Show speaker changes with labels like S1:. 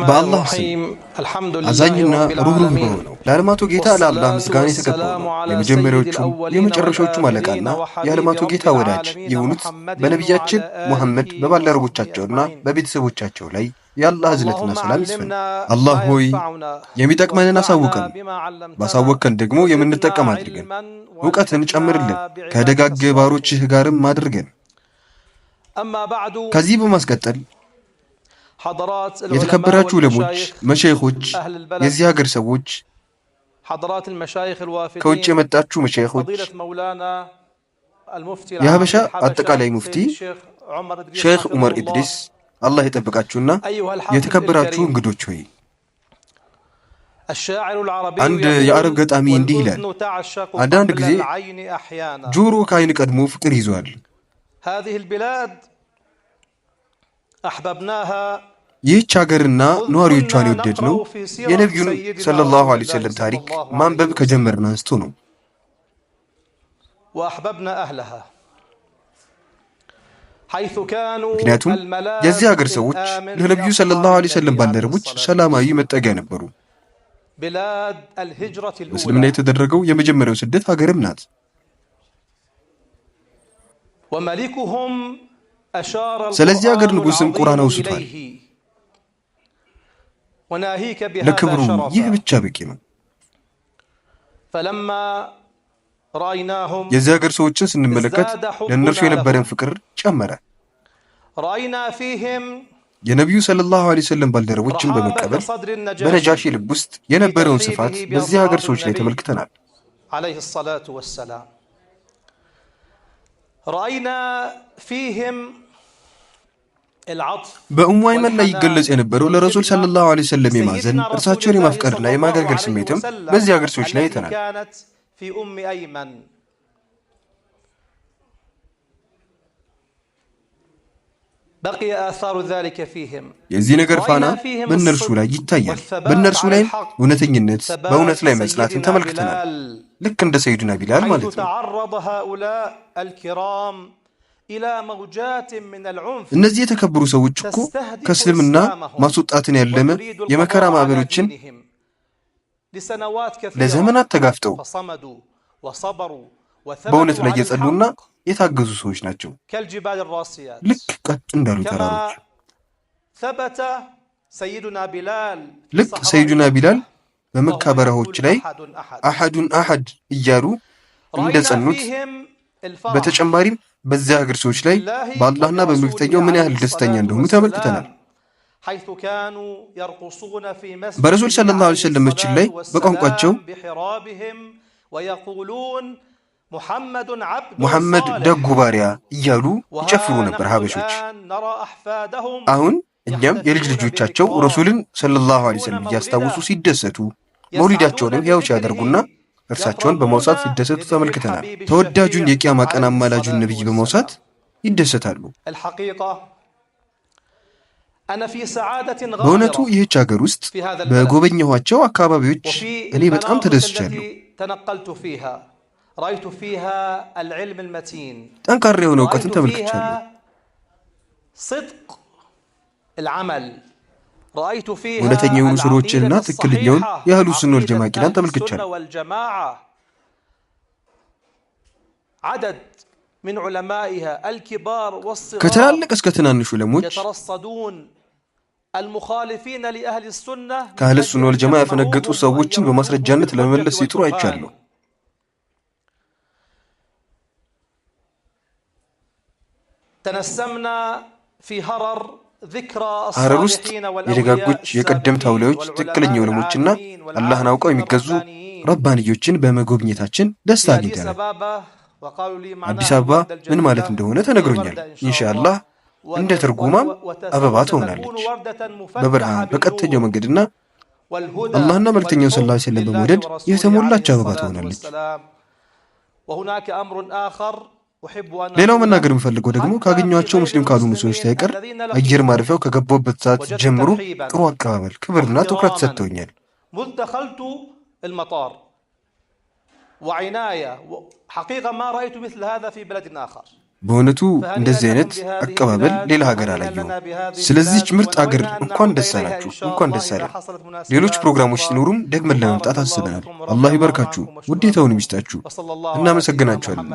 S1: በአላህ ስም አዛኝና ሩህሩህ በሆነው ለዓለማቱ ጌታ ለአላህ ምስጋና የተገባው ነው። የመጀመሪያዎቹም የመጨረሻዎቹም አለቃና የዓለማቱ ጌታ ወዳጅ የሆኑት በነቢያችን ሙሐመድ በባልደረቦቻቸውና በቤተሰቦቻቸው ላይ የአላህ እዝነትና ሰላም ይስፈን። አላህ ሆይ የሚጠቅመንን አሳውቀን፣ ባሳወቅከን ደግሞ የምንጠቀም አድርገን፣ እውቀትን ጨምርልን፣ ከደጋግ ባሮችህ ጋርም አድርገን። ከዚህ በማስቀጠል የተከበራችሁ ዑለሞች፣ መሸይኾች፣ የዚህ ሀገር ሰዎች፣ ከውጭ የመጣችሁ መሸይኾች፣ የሀበሻ አጠቃላይ ሙፍቲ ሼኽ ዑመር ኢድሪስ አላህ ይጠብቃችሁና የተከበራችሁ እንግዶች ሆይ፣ አንድ የአረብ ገጣሚ እንዲህ ይላል፣ አንዳንድ ጊዜ ጆሮ ከዓይን ቀድሞ ፍቅር ይዟል። ይህች ሀገርና ነዋሪዎቿን የወደድነው የነቢዩን ሰለላሁ ዐለይሂ ወሰለም ታሪክ ማንበብ ከጀመርን አንስቶ ነው። ምክንያቱም የዚህ ሀገር ሰዎች ለነቢዩ ሰለላሁ ዐለይሂ ወሰለም ባልደረቦች ሰላማዊ መጠጊያ ነበሩ። በእስልምና የተደረገው የመጀመሪያው ስደት ሀገርም ናት። ስለዚህ ሀገር ንጉሥም ቁርአን አውስቷል። ለክብሩ ይህ ብቻ በቂ ነው። የዚህ ሀገር ሰዎችን ስንመለከት ለእነርሱ የነበረን ፍቅር ጨመረ። የነቢዩ ሰለላሁ ዐለይሂ ወሰለም ባልደረቦችን በመቀበል በነጃሺ ልብ ውስጥ የነበረውን ስፋት በዚህ ሀገር ሰዎች ላይ ተመልክተናል። በኡሙ አይመን ላይ ይገለጽ የነበረው ለረሱል ሰለላሁ ዐለይሂ ወሰለም የማዘን፣ እርሳቸውን የማፍቀርና የማገልገል ስሜትም በዚህ ሀገር ሰዎች ላይ አይተናል። የዚህ ነገር ፋና በእነርሱ ላይ ይታያል። በእነርሱ ላይም እውነተኝነት፣ በእውነት ላይ መጽናትን ተመልክተናል። ልክ እንደ ሰይዱና ቢላል ማለት ነው። እነዚህ የተከበሩ ሰዎች እኮ ከእስልምና ማስወጣትን ያለመ የመከራ ማዕበሎችን ለዘመናት ተጋፍጠው በእውነት ላይ የጸኑና የታገዙ ሰዎች ናቸው። ልክ ቀጥ እንዳሉ ተራሮች። ልክ ሰይዱና ቢላል በመካ በረሃዎች ላይ አሐዱን አሐድ እያሉ እንደጸኑት፣ በተጨማሪም በዚያ ሀገር ሰዎች ላይ በአላህና በመልእክተኛው ምን ያህል ደስተኛ እንደሆኑ ተመልክተናል። በረሱል ሰለላሁ ዐለይሂ ወሰለም መስጂድ ላይ በቋንቋቸው ሙሐመድ ደጉ ባሪያ እያሉ ይጨፍሩ ነበር ሀበሾች። አሁን እኛም የልጅ ልጆቻቸው ረሱልን ሰለላሁ ዐለይሂ ወሰለም እያስታወሱ ሲደሰቱ፣ መውሊዳቸውንም ሕያው ሲያደርጉና እርሳቸውን በማውሳት ሲደሰቱ ተመልክተናል። ተወዳጁን የቂያማ ቀን አማላጁን ነቢይ በማውሳት ይደሰታሉ። በእውነቱ ይህች ሀገር ውስጥ በጎበኘኋቸው አካባቢዎች እኔ በጣም ተደስቻለሁ። ጠንካራ የሆነ እውቀትን ተመልክቻለሁ። እውነተኛ የሆኑ ስራዎችንና ትክክለኛውን የአህሉ ሱና ወል ጀማዓ ቂዳን ተመልክቻለሁ። ከትላልቅ እስከ ትናንሽ ዑለሞች ከአህለ ሱና ወል ጀማዓ ያፈነገጡ ሰዎችን በማስረጃነት ለመመለስ ሲጥሩ አይቻለሁ። ሐረር ውስጥ የደጋጎች የቀደምት አውሊያዎች ትክክለኛ ዑለሞችና አላህን አውቀው የሚገዙ ረባንዮችን በመጎብኘታችን ደስታ አግኝተናል። አዲስ አበባ ምን ማለት እንደሆነ ተነግሮኛል። ኢንሻአላህ እንደ ትርጉማም አበባ ትሆናለች። በብርሃን በቀጥተኛው መንገድና አላህና መልእክተኛውን ሰለላሁ ዐለይሂ ወሰለም በመውደድ የተሞላች አበባ ትሆናለች። ሌላው መናገር የምፈልገው ደግሞ ካገኟቸው ሙስሊም ካልሆኑ ሰዎች ሳይቀር አየር ማረፊያው ከገባሁበት ሰዓት ጀምሮ ጥሩ አቀባበል፣ ክብርና ትኩረት ሰጥተውኛል። በእውነቱ እንደዚህ አይነት አቀባበል ሌላ ሀገር አላየሁም። ስለዚህች ምርጥ ሀገር እንኳን ደስ አላችሁ፣ እንኳን ደስ አለን። ሌሎች ፕሮግራሞች ሲኖሩም ደግመን ለመምጣት አስበናል። አላህ ይባርካችሁ፣ ውዴታውን ይስጣችሁ። እናመሰግናችኋለን።